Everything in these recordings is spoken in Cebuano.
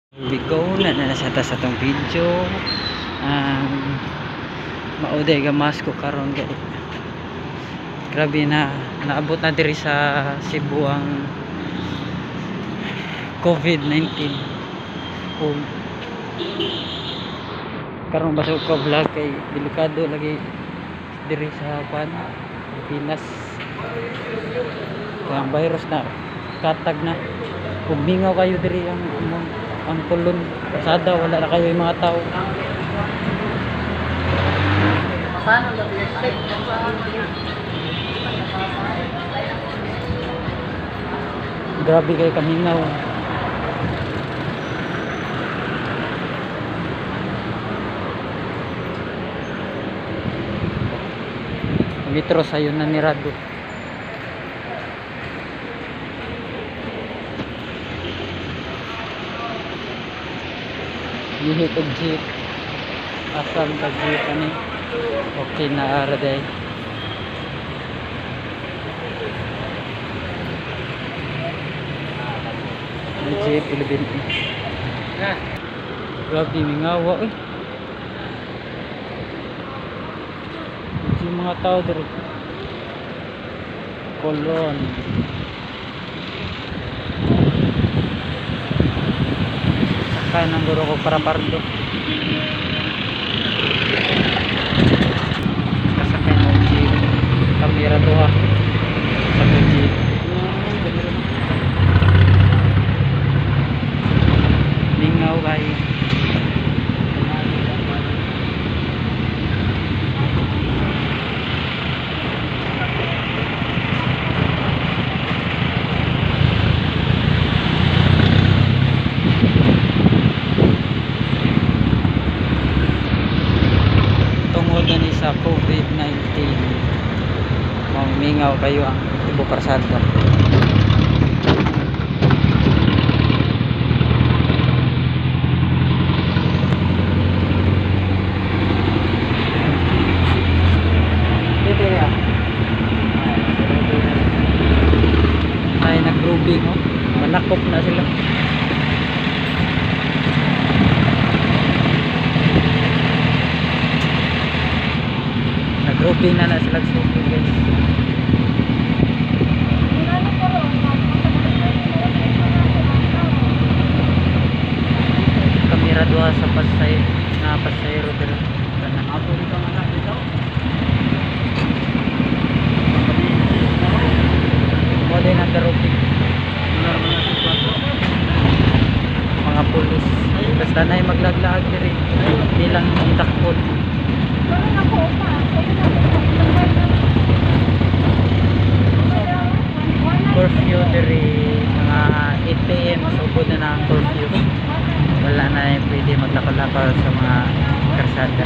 We go na na sa ta sa tong video. Mauday ga mask ko karon kay grabe na naabot na diri sa Cebu ang COVID-19. Ug karon basog ko vlog kay delikado lagi diri sa kwan Pilipinas. Kaya ang virus na katag na. Kung mingaw kayo diri ang Colon kalsada, wala na kayo yung mga tao. Grabe kay kamingaw. Metro sayo na ni Rado. Gihit og jeep. Asam ka jeep ani. Okay na ara day. May jeep 11. Grabe mingawa eh. Yung mga tao diri. Colon. Sakay ng guro ko para pardo. Kasakay ng jeep. Kamera to ha. Sa jeep. Lingaw kay. Tungod na ni sa COVID-19, mamingaw kayo ang tibo karsada. Dito ya. Ay nag-grooving oh. Manakop na sila. Nag-grouping na na sila sa guys. Kamera duha sa pasay na pasayro diri. Kana. Ato dito ang anak dito. Mo din ang grouping mga pulis. Basta na maglaglaag diri. Di lang itakpon. Curfew diri mga 8 PM, sugod na na ang curfew. Wala na yung pwede maglakaw-lakaw sa mga karsada.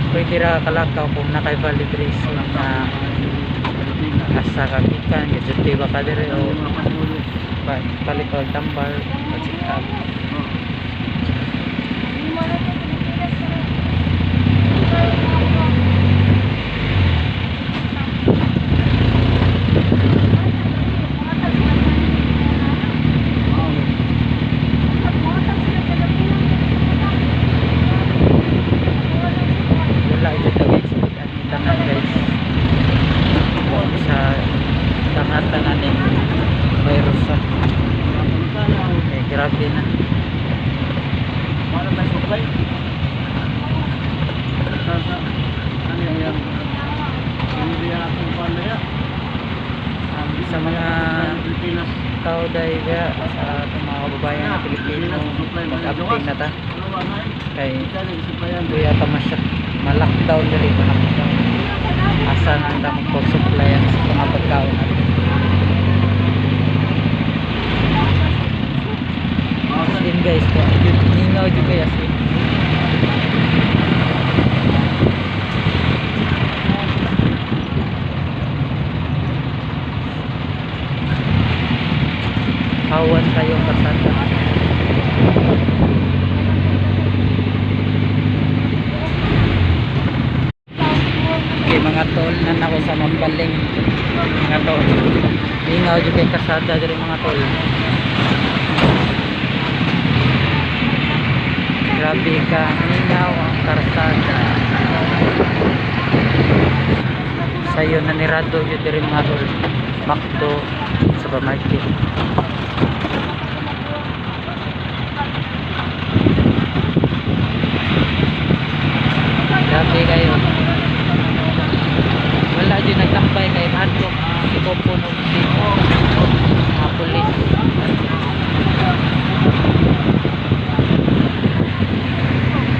Pwede ra kalakaw kung naka valid reason na asa ka gikan, gadyute ba ka diri o palit og tambal o check up. Wala jud nag-expect ani tanan guys. Kung sa tanga-tanga ning virus sa eh, grabe na. Wala tayo supply. Sa ano yan? Hindi yan akong paano yan. Sa mga Pilipinas. tao dahil ga sa atong mga kababayan na Pilipino, mag-update na ta Ano ba na eh? kay Ikaw nag-supplyan. kuya ta masya ma-lockdown diri, ma-lockdown. Asa na ang damong pag-supplyan sa mga pagkaon natin. As in guys, ko yun ningaw jud kay as in. Hawan kayong kalsada. Okay mga tol, nan ako sa Mambaling. Mga tol. Ingaw jud kay kasada diri mga tol. Grabe ka mingaw ang karsada. Sayo na nirado yun diri mga tol. McDo supermarket. Grabe kayo. Wala dyan nagtambay kay mahadlok si Popo no si mga pulis.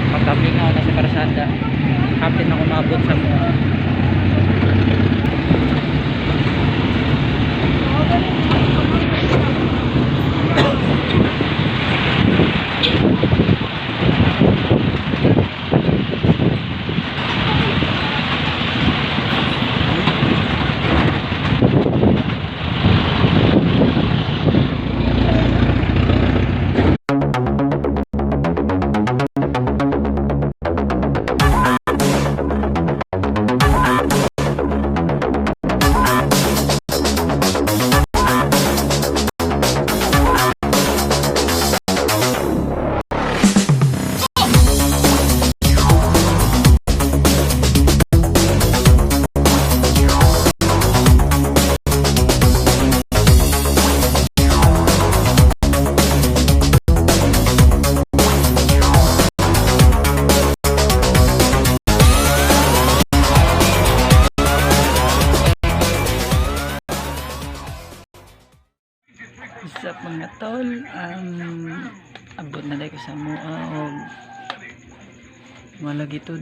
Pagkamingaw na sa karsada. Hapit na kumabot sa mga. What's up, mga tol? Abot na ko sa mua og malagi to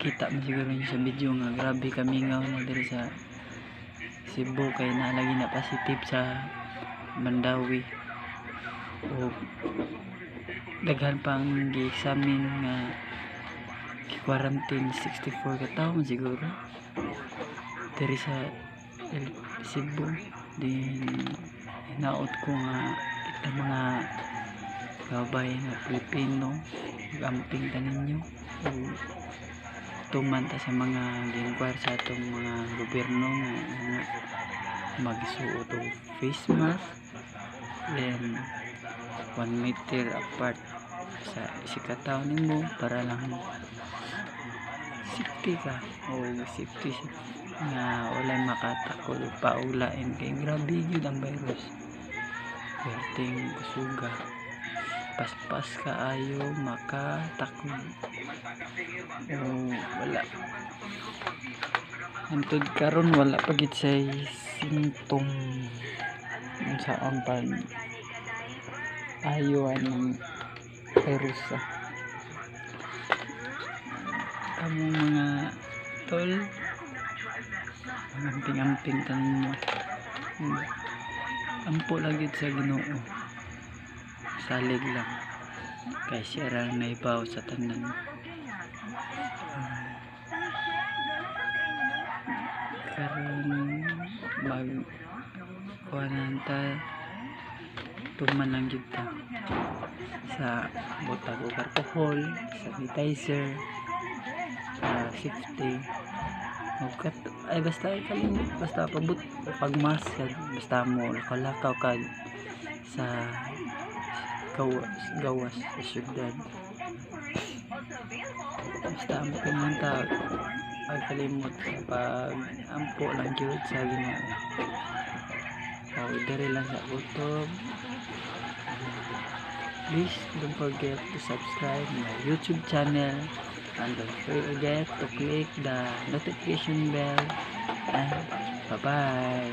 kita man siguro niyo sa video nga grabe kamingaw na diri sa Cebu kay nalagi na positive sa Mandawi o daghan pang gi-examine nga gi-quarantine 64 ka tawo man siguro diri sa Cebu. Din hinaot ko nga kita mga gabay na Pilipino gamping ta ninyo o tuman ta sa mga gi-inquire sa atong mga gobyerno nga magsuot og face mask, then 1 meter apart sa isa ka tawo nimo para lang safety ka o safety nga walay makatakol o paulain kay grabe gyud ang virus. Perting kusuga, paspas kaayo makatakol o wala. Hantod karon wala pa gid say symptom unsaon pag ayo ng virus. Kamo mga tol, amping-amping ta ninyo. Ampo lang gyud sa Ginoo, salig lang kay siya ra ang nahibaw sa tanan. Karon mag kuhanan ta, tuman lang gyud ta sa butag og alcohol, sanitizer, safety og kat ay basta kalimot, basta pabut pag mask, basta mo lakaw-lakaw kag sa gawas sa syudad, basta amping lang ta, pagkalimot sa pag ampo lang gyud sa Ginoo. So diri lang sa kutob. Please don't forget to subscribe my YouTube channel and don't forget to click the notification bell, and bye bye.